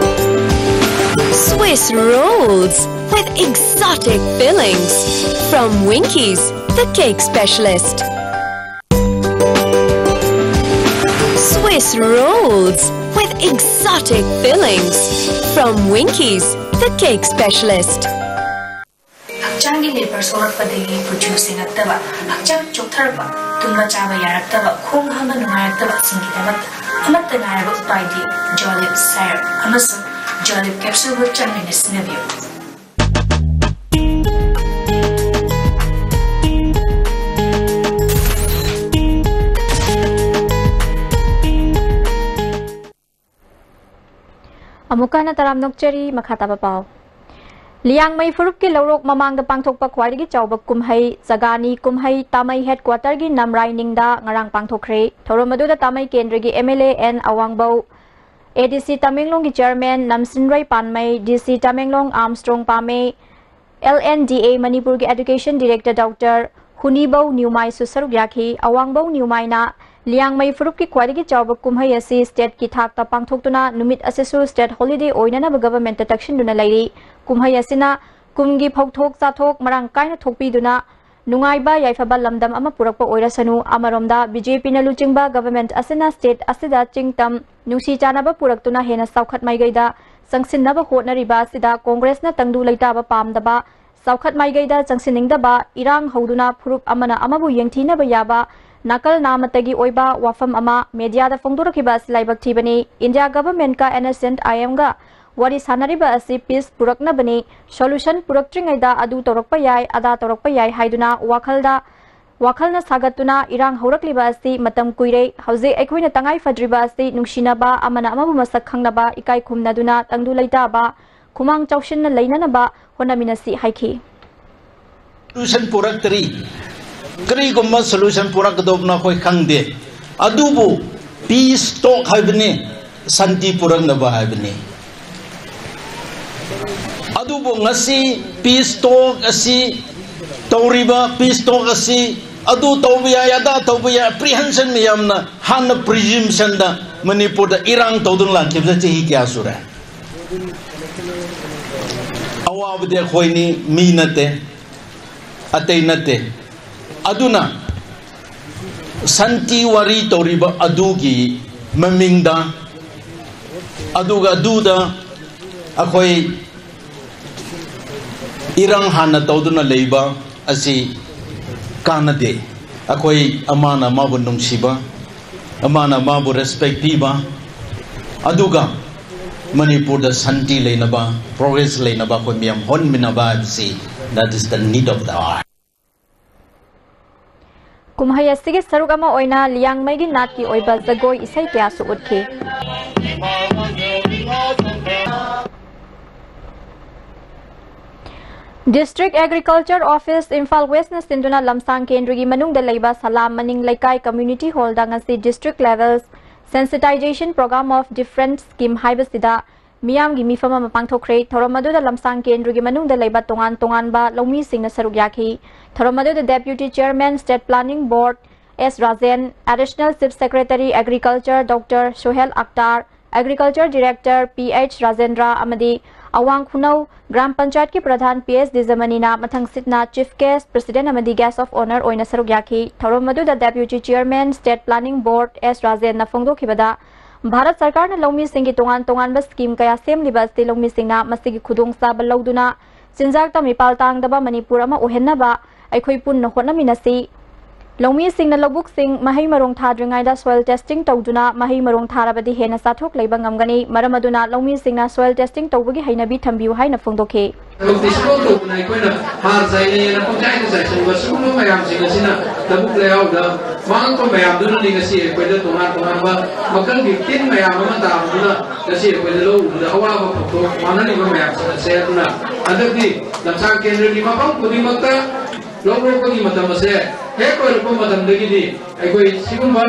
Swiss rolls with exotic fillings from Winkies, the cake specialist. This rolls with exotic fillings from Winkies, the cake specialist. ꯍꯛꯆꯥꯡꯒꯤ labour ꯁꯣꯛꯂꯛꯄꯗꯒꯤ ꯀꯨꯆꯨ ꯁꯦꯡꯉꯛꯇꯕ, ꯍꯛꯆꯥꯡ ꯆꯣꯛꯊꯔꯛꯄ, ꯇꯨꯝꯕ ꯆꯥꯕ ꯌꯥꯔꯛꯇꯕ, ꯈꯣꯡ ꯍꯥꯝꯕ ꯅꯨꯡꯉꯥꯏꯔꯛꯇꯕꯁꯤꯡꯒꯤꯗꯃꯛꯇ ꯑꯃꯠꯇ ꯉꯥꯏꯔꯕ ꯎꯄꯥꯏꯗꯤ ꯖꯣꯂꯤꯞ ꯁꯥꯏꯔꯞ ꯑꯃꯁꯨꯡ ꯖꯣꯂꯤꯞ ꯀꯦꯞꯁꯨꯜꯕꯨ ꯆꯥꯡ ꯅꯥꯏꯅ ꯁꯤꯖꯤꯟꯅꯕꯤꯌꯨ꯫ ꯑꯃꯨꯛꯀ ꯍꯟꯅ ꯇꯔꯥꯝꯅ ꯑꯣꯛꯆꯔꯤ꯫ ꯃꯈꯥ ꯇꯥꯕ ꯄꯥꯎ꯫ ꯂꯤꯌꯥꯡꯃꯩ ꯐꯨꯔꯨꯞꯀꯤ ꯂꯧꯔꯣꯛ ꯃꯃꯥꯡꯗ ꯄꯥꯡꯊꯣꯛꯄ ꯈ꯭ꯋꯥꯏꯗꯒꯤ ꯆꯥꯎꯕ ꯀꯨꯝꯍꯩ ꯆꯒꯥꯅꯤ ꯀꯨꯝꯍꯩ ꯇꯥꯃꯩ ꯍꯦꯗꯀ꯭ꯋꯥꯇꯔꯒꯤ ꯅꯝꯔꯥꯏ ꯅꯤꯡꯗ ꯉꯔꯥꯡ ꯄꯥꯡꯊꯣꯛꯈ꯭ꯔꯦ꯫ ꯊꯧꯔꯝ ꯑꯗꯨꯗ ꯇꯥꯃꯩ ꯀꯦꯟꯗ꯭ꯔꯒꯤ ꯑꯦꯝ ꯑꯦꯜ ꯑꯦ ꯑꯦꯟ ꯑꯋꯥꯡꯕꯧ, ꯑꯦ ꯗꯤ ꯁꯤ ꯇꯃꯦꯡꯂꯣꯡꯒꯤ ꯆꯤꯌꯔꯃꯦꯟ ꯅꯝꯁꯤꯟꯔꯩ ꯄꯥꯟꯃꯩ, ꯗꯤ ꯁꯤ ꯇꯃꯦꯡꯂꯣꯡ ꯑꯥꯝꯁꯇ꯭ꯔꯣꯡ ꯄꯥꯃꯦ, ꯑꯦꯜ ꯑꯦꯟ ꯗꯤ ꯑꯦ ꯃꯅꯤꯄꯨꯔꯒꯤ ꯑꯦꯗꯨꯀꯦꯁꯟ ꯗꯤꯔꯦꯛꯇꯔ ꯗꯣꯛꯇꯔ ꯍꯨꯅꯤꯕꯧ ꯅ꯭ꯌꯨꯃꯥꯏꯁꯨ ꯁꯔꯨꯛ ꯌꯥꯈꯤ꯫ ꯑꯋꯥꯡꯕꯧ ꯅ꯭ꯌꯨꯃꯥꯏꯅ ꯂꯤꯌꯥꯡꯃꯩ ꯐꯨꯔꯨꯞꯀꯤ ꯈ꯭ꯋꯥꯏꯗꯒꯤ ꯆꯥꯎꯕ ꯀꯨꯝꯍꯩ ꯑꯁꯤ ꯁ꯭ꯇꯦꯠꯀꯤ ꯊꯥꯛꯇ ꯄꯥꯡꯊꯣꯛꯇꯨꯅ ꯅꯨꯃꯤꯠ ꯑꯁꯤꯁꯨ ꯁ꯭ꯇꯦꯠ ꯍꯣꯂꯤꯗꯦ ꯑꯣꯏꯅꯅꯕ ꯒꯚꯔꯟꯃꯦꯟꯠꯇ ꯇꯛꯁꯤꯟꯗꯨꯅ ꯂꯩꯔꯤ꯫ ꯀꯨꯝꯍꯩ ꯑꯁꯤꯅ ꯀꯨꯝꯒꯤ ꯐꯧꯊꯣꯛ ꯆꯥꯊꯣꯛ ꯃꯔꯥꯡ ꯀꯥꯏꯅ ꯊꯣꯛꯄꯤꯗꯨꯅ ꯅꯨꯡꯉꯥꯏꯕ ꯌꯥꯏꯐꯕ ꯂꯝꯗꯝ ꯑꯃ ꯄꯨꯔꯛꯄ ꯑꯣꯏꯔꯁꯅꯨ꯫ ꯑꯃꯔꯣꯝꯗ ꯕꯤ ꯖꯦ ꯄꯤꯅ ꯂꯨꯆꯤꯡꯕ ꯒꯚꯔꯟꯃꯦꯟꯠ ꯑꯁꯤꯅ ꯁ꯭ꯇꯦꯠ ꯑꯁꯤꯗ ꯆꯤꯡ ꯇꯝ ꯅꯨꯡꯁꯤ ꯆꯥꯟꯅꯕ ꯄꯨꯔꯛꯇꯨꯅ ꯍꯦꯟꯅ ꯆꯥꯎꯈꯠ ꯃꯥꯏꯀꯩꯗ ꯆꯪꯁꯤꯟꯅꯕ ꯍꯣꯠꯅꯔꯤꯕ ꯑꯁꯤꯗ ꯀꯣꯡꯒ꯭ꯔꯦꯁꯅ ꯇꯪꯗꯨ ꯂꯩꯇꯥꯕ ꯄꯥꯝꯗꯕ, ꯆꯥꯎꯈꯠ ꯃꯥꯏꯀꯩꯗ ꯆꯪꯁꯤꯟꯅꯤꯡꯗꯕ, ꯏꯔꯥꯡ ꯍꯧꯗꯨꯅ ꯐꯨꯔꯨꯞ ꯑꯃꯅ ꯑꯃꯕꯨ ꯌꯦꯡꯊꯤꯅꯕ ꯌꯥꯕ ꯅꯥꯀꯜ ꯅꯥꯃꯠꯇꯒꯤ ꯑꯣꯏꯕ ꯋꯥꯐꯝ ꯑꯃ ꯃꯦꯗꯤꯌꯥꯗ ꯐꯣꯡꯗꯣꯔꯛꯈꯤꯕ ꯑꯁꯤ ꯂꯥꯏꯕꯛ ꯊꯤꯕꯅꯤ꯫ ꯏꯟꯗꯤꯌꯥ ꯒꯚꯔꯟꯃꯦꯟꯠꯀ ꯑꯦꯟ ꯑꯦꯁ ꯑꯦꯟ ꯑꯥꯏ ꯑꯦꯝꯒ ꯋꯥꯔꯤ ꯁꯥꯟꯅꯔꯤꯕ ꯑꯁꯤ ꯄꯤꯁ ꯄꯨꯔꯛꯅꯕꯅꯤ, ꯁꯣꯂꯨꯁꯟ ꯄꯨꯔꯛꯇ꯭ꯔꯤꯉꯩꯗ ꯑꯗꯨ ꯇꯧꯔꯛꯄ ꯌꯥꯏ, ꯑꯗꯥ ꯇꯧꯔꯛꯄ ꯌꯥꯏ ꯍꯥꯏꯗꯨꯅ ꯋꯥꯈꯜꯗ, ꯋꯥꯈꯜꯅ ꯁꯥꯒꯠꯇꯨꯅ ꯏꯔꯥꯡ ꯍꯧꯔꯛꯂꯤꯕ ꯑꯁꯤ ꯃꯇꯝ ꯀꯨꯏꯔꯦ꯫ ꯍꯧꯖꯤꯛ ꯑꯩꯈꯣꯏꯅ ꯇꯉꯥꯏ ꯐꯗ꯭ꯔꯤꯕ ꯑꯁꯤ ꯅꯨꯡꯁꯤꯅꯕ, ꯑꯃꯅ ꯑꯃꯕꯨ ꯃꯁꯛ ꯈꯪꯅꯕ, ꯏꯀꯥꯏ ꯈꯨꯝꯅꯗꯨꯅ, ꯇꯪꯗꯨ ꯂꯩꯇꯥꯕ, ꯈꯨꯃꯥꯡ ꯆꯥꯎꯁꯤꯟꯅ ꯂꯩꯅꯅꯕ ꯍꯣꯠꯅꯃꯤꯟꯅꯁꯤ ꯍꯥꯏꯈꯤ꯫ ꯁꯣꯂꯨꯁꯟ ꯄꯨꯔꯛꯇ꯭ꯔꯤ꯫ ꯀꯔꯤꯒꯨꯝꯕ ꯁꯣꯂꯨꯁꯟ ꯄꯨꯔꯛꯀꯗꯧꯕꯅꯣ ꯑꯩꯈꯣꯏ ꯈꯪꯗꯦ꯫ ꯑꯗꯨꯕꯨ ꯄꯤꯁ ꯇꯣꯛ ꯍꯥꯏꯕꯅꯤ, ꯁꯥꯟꯇꯤ ꯄꯨꯔꯛꯅꯕ ꯍꯥꯏꯕꯅꯤ꯫ ꯑꯗꯨꯕꯨ ꯉꯁꯤ ꯄꯤꯁ ꯇꯣꯛ ꯑꯁꯤ ꯇꯧꯔꯤꯕ, ꯄꯤꯁ ꯇꯣꯛ ꯑꯁꯤ ꯑꯗꯨ ꯇꯧꯕ ꯌꯥꯏ, ꯑꯗꯥ ꯇꯧꯕ ꯌꯥꯏ, ꯑꯦꯄ꯭ꯔꯤꯍꯦꯟꯁꯟ ꯃꯌꯥꯝꯅ ꯍꯥꯟꯅ ꯄ꯭ꯔꯤꯖꯨꯝꯁꯟꯗ ꯃꯅꯤꯄꯨꯔꯗ ꯏꯔꯥꯡ ꯇꯧꯗꯨꯅ ꯂꯥꯛꯈꯤꯕꯁꯦ ꯆꯍꯤ ꯀꯌꯥ ꯁꯨꯔꯦ? ꯑꯋꯥꯕꯗꯤ ꯑꯩꯈꯣꯏꯅꯤ, ꯃꯤ ꯅꯠꯇꯦ, ꯑꯇꯩ ꯅꯠꯇꯦ꯫ ꯑꯗꯨꯅ ꯁꯥꯟꯇꯤ ꯋꯥꯔꯤ ꯇꯧꯔꯤꯕ ꯑꯗꯨꯒꯤ ꯃꯃꯤꯡꯗ, ꯑꯗꯨꯒ ꯑꯗꯨꯗ ꯑꯩꯈꯣꯏ ꯏꯔꯥꯡ ꯍꯥꯟꯅ ꯇꯧꯗꯨꯅ ꯂꯩꯕ ꯑꯁꯤ ꯀꯥꯟꯅꯗꯦ꯫ ꯑꯩꯈꯣꯏ ꯑꯃꯅ ꯑꯃꯕꯨ ꯅꯨꯡꯁꯤꯕ, ꯑꯃꯅ ꯑꯃꯕꯨ respect ꯄꯤꯕ, ꯑꯗꯨꯒ ꯃꯅꯤꯄꯨꯔꯗ ꯁꯥꯟꯇꯤ ꯂꯩꯅꯕ, progress ꯂꯩꯅꯕ ꯑꯩꯈꯣꯏ ꯃꯌꯥꯝ ꯍꯣꯠꯃꯤꯟꯅꯕ ꯍꯥꯏꯕꯁꯤ, that is the need of the hour꯫ ꯀꯨꯝꯍꯩ ꯑꯁꯤꯒꯤ ꯁꯔꯨꯛ ꯑꯃ ꯑꯣꯏꯅ ꯂꯤꯌꯥꯡꯃꯩꯒꯤ ꯅꯥꯠꯀꯤ ꯑꯣꯏꯕ ꯖꯒꯣꯏ ꯏꯁꯩ ꯀꯌꯥꯁꯨ ꯎꯠꯈꯤ꯫ District Agriculture Office, Imphal West ꯅ ꯁꯤꯟꯗꯨꯅ ꯂꯝꯁꯥꯡ ꯀꯦꯟꯗ꯭ꯔꯒꯤ ꯃꯅꯨꯡꯗ ꯂꯩꯕ ꯁꯂꯥꯝ ꯃꯅꯤꯡ ꯂꯩꯀꯥꯏ community hall ꯗ ꯉꯁꯤ District Level Sensitization Program of Different Scheme ꯍꯥꯏꯕꯁꯤꯗ ꯃꯤꯌꯥꯝꯒꯤ ꯃꯤꯐꯝ ꯑꯃ ꯄꯥꯡꯊꯣꯛꯈ꯭ꯔꯦ꯫ ꯊꯧꯔꯝ ꯑꯗꯨꯗ ꯂꯝꯁꯥꯡ ꯀꯦꯟꯗ꯭ꯔꯒꯤ ꯃꯅꯨꯡꯗ ꯂꯩꯕ ꯇꯣꯉꯥꯟ ꯇꯣꯉꯥꯟꯕ ꯂꯧꯃꯤꯁꯤꯡꯅ ꯁꯔꯨꯛ ꯌꯥꯈꯤ꯫ ꯊꯧꯔꯝ ꯑꯗꯨꯗ Deputy Chairman State Planning Board S Rajen, Additional Chief Secretary Agriculture Doctor Sohel Akhtar, Agriculture Director P H Rajendra ꯑꯃꯗꯤ ꯑꯋꯥꯡ ꯈꯨꯅꯧ ꯒ꯭ꯔꯥꯝ ꯄꯟꯆꯥꯌꯠꯀꯤ ꯄ꯭ꯔꯙꯥꯟ ꯄꯤ ꯑꯦꯁ ꯗꯤꯖꯃꯅꯤꯅ ꯃꯊꯪ ꯁꯤꯠꯅ Chief Guest, President ꯑꯃꯗꯤ Guest of Honour ꯑꯣꯏꯅ ꯁꯔꯨꯛ ꯌꯥꯈꯤ꯫ ꯊꯧꯔꯝ ꯑꯗꯨꯗ Deputy Chairman State Planning Board ꯑꯦꯁ ꯔꯥꯖꯦꯟꯅ ꯐꯣꯡꯗꯣꯛꯈꯤꯕꯗ, ꯚꯥꯔꯠ ꯁꯔꯀꯥꯔꯅ ꯂꯧꯃꯤꯁꯤꯡꯒꯤ ꯇꯣꯉꯥꯟ ꯇꯣꯉꯥꯟꯕ scheme ꯀꯌꯥ ꯁꯦꯝꯂꯤꯕ ꯑꯁꯤ ꯂꯧꯃꯤꯁꯤꯡꯅ ꯃꯁꯤꯒꯤ ꯈꯨꯗꯣꯡꯆꯥꯕ ꯂꯧꯗꯨꯅ ꯆꯤꯟꯖꯥꯛꯇ ꯃꯤꯄꯥꯜ ꯇꯥꯡꯗꯕ ꯃꯅꯤꯄꯨꯔ ꯑꯃ ꯑꯣꯏꯍꯟꯅꯕ ꯑꯩꯈꯣꯏ ꯄꯨꯟꯅ ꯍꯣꯠꯅꯃꯤꯟꯅꯁꯤ꯫ ꯂꯧꯃꯤꯁꯤꯡꯅ ꯂꯧꯕꯨꯛꯁꯤꯡ ꯃꯍꯩ ꯃꯔꯣꯡ ꯊꯥꯗ꯭ꯔꯤꯉꯩꯗ soil testing ꯇꯧꯗꯨꯅ ꯃꯍꯩ ꯃꯔꯣꯡ ꯊꯥꯔꯕꯗꯤ ꯍꯦꯟꯅ ꯆꯥꯊꯣꯛ ꯂꯩꯕ ꯉꯝꯒꯅꯤ꯫ ꯃꯔꯝ ꯑꯗꯨꯅ ꯂꯧꯃꯤꯁꯤꯡꯅ soil testing ꯇꯧꯕꯒꯤ ꯍꯩꯅꯕꯤ ꯊꯝꯕꯤꯌꯨ ꯍꯥꯏꯅ ꯐꯣꯡꯗꯣꯛꯈꯤ꯫ ꯊꯕꯛꯇꯤ ꯁꯨꯡꯇꯧ ꯇꯧꯗꯅ ꯑꯩꯈꯣꯏꯅ ꯍꯥꯔ ꯆꯥꯏꯅꯩꯌꯦꯅ ꯄꯪꯆꯥꯏꯗ ꯆꯥꯏꯁꯤꯟꯕ ꯁꯤꯒꯨꯝꯕ ꯃꯌꯥꯝꯁꯤꯡ ꯑꯁꯤꯅ ꯂꯧꯕꯨꯛ ꯂꯩꯍꯥꯎꯗ ꯃꯥꯡꯉꯛꯄ ꯃꯌꯥꯝꯗꯨꯅꯅꯤ ꯉꯁꯤ ꯑꯩꯈꯣꯏꯗ ꯇꯣꯉꯥꯟ ꯇꯣꯉꯥꯟꯕ ꯃꯈꯜꯒꯤ ꯇꯤꯟ ꯃꯌꯥꯝ ꯑꯃ ꯇꯥꯕꯗꯨꯅ ꯉꯁꯤ ꯑꯩꯈꯣꯏꯗ ꯂꯧ ꯎꯕꯗ ꯑꯋꯥꯕ ꯐꯥꯎꯊꯣꯛ ꯃꯥꯡꯍꯜꯂꯤꯕ ꯃꯌꯥꯝꯁꯤꯡ ꯑꯁꯦ꯫ ꯑꯗꯨꯅ ꯍꯟꯗꯛꯇꯤ ꯂꯝꯁꯥꯡ ꯀꯦꯟꯗ꯭ꯔꯒꯤ ꯃꯐꯝ ꯈꯨꯗꯤꯡꯃꯛꯇ ꯂꯧ ꯂꯣꯛꯄꯒꯤ ꯃꯇꯝ ꯑꯁꯦ ꯍꯦꯛ ꯂꯣꯏꯔꯛꯄ ꯃꯇꯝꯗꯒꯤꯗꯤ ꯑꯩꯈꯣꯏ ꯁꯤꯒꯨꯝꯕ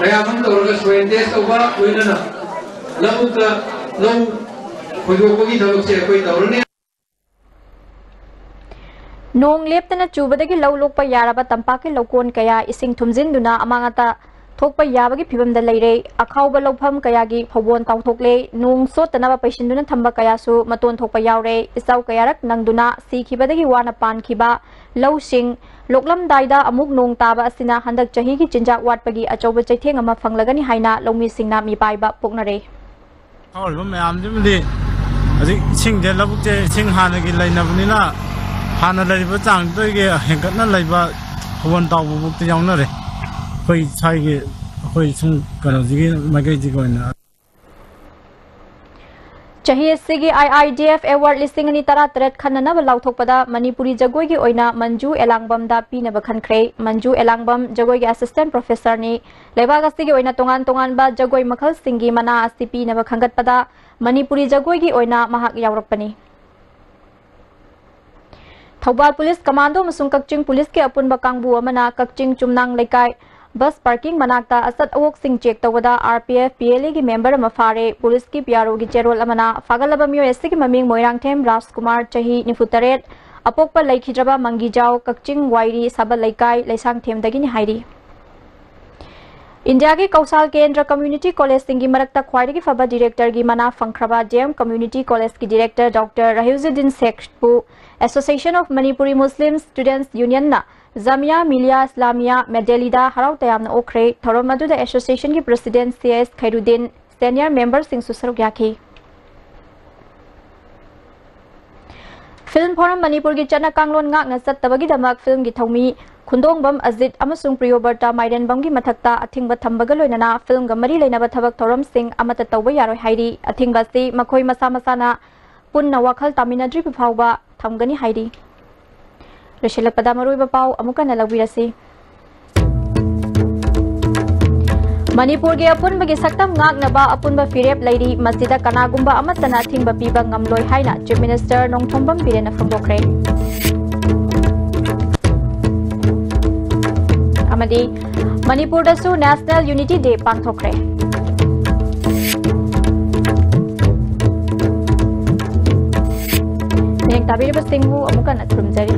ꯃꯌꯥꯝ ꯑꯃ ꯇꯧꯔꯒ soil test ꯇꯧꯕ, ꯂꯣꯏꯅꯅ ꯂꯧꯕꯨꯛꯇ ꯂꯧ ꯈꯣꯏꯗꯣꯛꯄꯒꯤ ꯊꯕꯛꯁꯦ ꯑꯩꯈꯣꯏ ꯇꯧꯔꯅꯤ꯫ ꯅꯣꯡ ꯂꯦꯞꯇꯅ ꯆꯨꯕꯗꯒꯤ ꯂꯧ ꯂꯣꯛꯄ ꯌꯥꯔꯕ ꯇꯝꯄꯥꯛꯀꯤ ꯂꯧꯀꯣꯟ ꯀꯌꯥ ꯏꯁꯤꯡ ꯊꯨꯝꯖꯤꯟꯗꯨꯅ ꯑꯃꯥꯡ ꯑꯇꯥ ꯄꯣꯛꯄ ꯌꯥꯕꯒꯤ ꯐꯤꯕꯝꯗ ꯂꯩꯔꯦ꯫ ꯑꯈꯥꯎꯕ ꯂꯧꯐꯝ ꯀꯌꯥꯒꯤ ꯐꯧꯕꯣꯟ ꯇꯥꯎꯊꯣꯛꯂꯦ꯫ ꯅꯣꯡ ꯆꯣꯠꯇꯅꯕ ꯄꯩꯁꯤꯟꯗꯨꯅ ꯊꯝꯕ ꯀꯌꯥꯁꯨ ꯃꯇꯣꯟ ꯊꯣꯛꯄ ꯌꯥꯎꯔꯦ꯫ ꯏꯆꯥꯎ ꯀꯌꯥꯔꯛ ꯅꯪꯗꯨꯅ ꯁꯤꯈꯤꯕꯗꯒꯤ ꯋꯥꯅ ꯄꯥꯟꯈꯤꯕ ꯂꯧꯁꯤꯡ ꯂꯣꯛꯂꯝꯗꯥꯏꯗ ꯑꯃꯨꯛ ꯅꯣꯡ ꯇꯥꯕ ꯑꯁꯤꯅ ꯍꯟꯗꯛ ꯆꯍꯤꯒꯤ ꯆꯤꯟꯖꯥꯛ ꯋꯥꯠꯄꯒꯤ ꯑꯆꯧꯕ ꯆꯩꯊꯦꯡ ꯑꯃ ꯐꯪꯂꯒꯅꯤ ꯍꯥꯏꯅ ꯂꯧꯃꯤꯁꯤꯡꯅ ꯃꯤꯄꯥꯏꯕ ꯄꯣꯛꯅꯔꯦ꯫ ꯍꯧꯔꯤꯕ ꯃꯌꯥꯝꯁꯤꯃꯗꯤ ꯍꯧꯖꯤꯛ ꯏꯁꯤꯡꯁꯦ, ꯂꯧꯕꯨꯛꯁꯦ ꯏꯁꯤꯡ ꯍꯥꯟꯅꯒꯤ ꯂꯩꯅꯕꯅꯤꯅ, ꯍꯥꯟꯅ ꯂꯩꯔꯤꯕ ꯆꯥꯡꯗꯒꯤ ꯍꯦꯟꯒꯠꯅ ꯂꯩꯕ ꯐꯧꯕꯣꯟ ꯇꯥꯎꯕꯐꯥꯎꯗ ꯌꯥꯎꯅꯔꯦ꯫ ꯑꯩꯈꯣꯏ ꯁ꯭ꯋꯥꯏꯒꯤ, ꯑꯩꯈꯣꯏ ꯁꯨꯝ ꯀꯩꯅꯣꯁꯤꯒꯤ ꯃꯥꯏꯀꯩꯁꯤꯒꯤ ꯑꯣꯏꯅ꯫ ꯆꯍꯤ ꯑꯁꯤꯒꯤ I I D F Award ꯂꯤꯁꯤꯡ ꯑꯅꯤ ꯇꯔꯥꯇꯔꯦꯠ ꯈꯟꯅꯅꯕ ꯂꯥꯎꯊꯣꯛꯄꯗ ꯃꯅꯤꯄꯨꯔꯤ ꯖꯒꯣꯏꯒꯤ ꯑꯣꯏꯅ ꯃꯟꯖꯨ ꯑꯦꯂꯥꯡꯕꯝꯗ ꯄꯤꯅꯕ ꯈꯟꯈ꯭ꯔꯦ꯫ ꯃꯟꯖꯨ ꯑꯦꯂꯥꯡꯕꯝ ꯖꯒꯣꯏꯒꯤ assistant professorꯅꯤ꯫ ꯂꯩꯕꯥꯛ ꯑꯁꯤꯒꯤ ꯑꯣꯏꯅ ꯇꯣꯉꯥꯟ ꯇꯣꯉꯥꯟꯕ ꯖꯒꯣꯏ ꯃꯈꯜꯁꯤꯡꯒꯤ ꯃꯅꯥ ꯑꯁꯤ ꯄꯤꯅꯕ ꯈꯟꯒꯠꯄꯗ ꯃꯅꯤꯄꯨꯔꯤ ꯖꯒꯣꯏꯒꯤ ꯑꯣꯏꯅ ꯃꯍꯥꯛ ꯌꯥꯎꯔꯛꯄꯅꯤ꯫ ꯊꯧꯕꯥꯜ ꯄꯨꯂꯤꯁ ꯀꯃꯥꯟꯗꯣ ꯑꯃꯁꯨꯡ ꯀꯛꯆꯤꯡ ꯄꯨꯂꯤꯁꯀꯤ ꯑꯄꯨꯟꯕ ꯀꯥꯡꯕꯨ ꯑꯃꯅ ꯀꯛꯆꯤꯡ ꯆꯨꯝꯅꯥꯡ ꯂꯩꯀꯥꯏ ꯕꯁ ꯄꯥꯔꯀꯤꯡ ꯃꯅꯥꯛꯇ ꯑꯆꯠ ꯑꯋꯣꯛꯁꯤꯡ ꯆꯦꯛ ꯇꯧꯕꯗ R P F P L Aꯒꯤ ꯃꯦꯝꯕꯔ ꯑꯃ ꯐꯥꯔꯦ꯫ ꯄꯨꯂꯤꯁꯀꯤ P R Oꯒꯤ ꯆꯦꯔꯣꯜ ꯑꯃꯅ ꯐꯥꯒꯠꯂꯕ ꯃꯤꯑꯣꯏ ꯑꯁꯤꯒꯤ ꯃꯃꯤꯡ ꯃꯣꯏꯔꯥꯡꯊꯦꯝ ꯔꯥꯖꯀꯨꯃꯥꯔ, ꯆꯍꯤ ꯅꯤꯐꯨꯇꯔꯦꯠ, ꯑꯄꯣꯛꯄ ꯂꯩꯈꯤꯗ꯭ꯔꯕ ꯃꯪꯒꯤꯖꯥꯎ, ꯀꯛꯆꯤꯡ ꯋꯥꯏꯔꯤ ꯁꯥꯕꯜ ꯂꯩꯀꯥꯏ, ꯂꯩꯁꯥꯡꯊꯦꯝꯗꯒꯤꯅꯤ ꯍꯥꯏꯔꯤ꯫ ꯏꯟꯗꯤꯌꯥꯒꯤ ꯀꯧꯁꯥꯜ ꯀꯦꯟꯗ꯭ꯔ community collegeꯁꯤꯡꯒꯤ ꯃꯔꯛꯇ ꯈ꯭ꯋꯥꯏꯗꯒꯤ ꯐꯕ directorꯒꯤ ꯃꯅꯥ ꯐꯪꯈ꯭ꯔꯕ D M Community Collegeꯀꯤ director Doctor ꯔꯍꯤꯎꯖꯨꯗꯤꯟ ꯁꯦꯈꯄꯨ Association of Manipuri Muslim Students Unionꯅ Jamia Millia Islamia ꯃꯦꯗꯦꯂꯤꯗ ꯍꯔꯥꯎ ꯇꯌꯥꯝꯅ ꯑꯣꯛꯈ꯭ꯔꯦ꯫ ꯊꯧꯔꯝ ꯑꯗꯨꯗ associationꯒꯤ president C S ꯈꯩꯔꯨꯗꯤꯟ, senior memberꯁꯤꯡꯁꯨ ꯁꯔꯨꯛ ꯌꯥꯈꯤ꯫ Film Forum ꯃꯅꯤꯄꯨꯔꯒꯤ ꯆꯠꯅ ꯀꯥꯡꯂꯣꯟ ꯉꯥꯛꯅ ꯆꯠꯇꯕꯒꯤꯗꯃꯛ filmꯒꯤ ꯊꯧꯃꯤ ꯈꯨꯟꯗꯣꯡꯕꯝ ꯑꯖꯤꯠ ꯑꯃꯁꯨꯡ ꯄ꯭ꯔꯤꯌꯣꯕꯔꯇꯥ ꯃꯥꯏꯔꯦꯟꯕꯝꯒꯤ ꯃꯊꯛꯇ ꯑꯊꯤꯡꯕ ꯊꯝꯕꯒ ꯂꯣꯏꯅꯅ filmꯒ ꯃꯔꯤ ꯂꯩꯅꯕ ꯊꯕꯛ ꯊꯧꯔꯝꯁꯤꯡ ꯑꯃꯠꯇ ꯇꯧꯕ ꯌꯥꯔꯣꯏ ꯍꯥꯏꯔꯤ꯫ ꯑꯊꯤꯡꯕ ꯑꯁꯤ ꯃꯈꯣꯏ ꯃꯁꯥ ꯃꯁꯥꯅ ꯄꯨꯟꯅ ꯋꯥꯈꯜ ꯇꯥꯃꯤꯟꯅꯗ꯭ꯔꯤꯕ ꯐꯥꯎꯕ ꯊꯝꯒꯅꯤ ꯍꯥꯏꯔꯤ꯫ ꯂꯣꯏꯁꯤꯜꯂꯛꯄꯗ ꯃꯔꯨꯑꯣꯏꯕ ꯄꯥꯎ ꯑꯃꯨꯛ ꯍꯟꯅ ꯂꯧꯕꯤꯔꯁꯤ꯫ ꯃꯅꯤꯄꯨꯔꯒꯤ ꯑꯄꯨꯟꯕꯒꯤ ꯁꯛꯇꯝ ꯉꯥꯛꯅꯕ ꯑꯄꯨꯟꯕ ꯐꯤꯔꯦꯞ ꯂꯩꯔꯤ, ꯃꯁꯤꯗ ꯀꯅꯥꯒꯨꯝꯕ ꯑꯃꯠꯇꯅ ꯑꯊꯤꯡꯕ ꯄꯤꯕ ꯉꯝꯂꯣꯏ ꯍꯥꯏꯅ Chief Minister ꯅꯣꯡꯊꯣꯝꯕꯝ ꯕꯤꯔꯦꯟꯅ ꯐꯣꯡꯗꯣꯛꯈ꯭ꯔꯦ꯫ ꯑꯃꯗꯤ ꯃꯅꯤꯄꯨꯔꯗꯁꯨ National Unity Day ꯄꯥꯡꯊꯣꯛꯈ꯭ꯔꯦ꯫ ꯃꯤꯠꯌꯦꯡ ꯇꯥꯕꯤꯔꯤꯕꯁꯤꯡꯕꯨ ꯑꯃꯨꯛ ꯍꯟꯅ ꯈꯨꯔꯨꯝꯖꯔꯤ꯫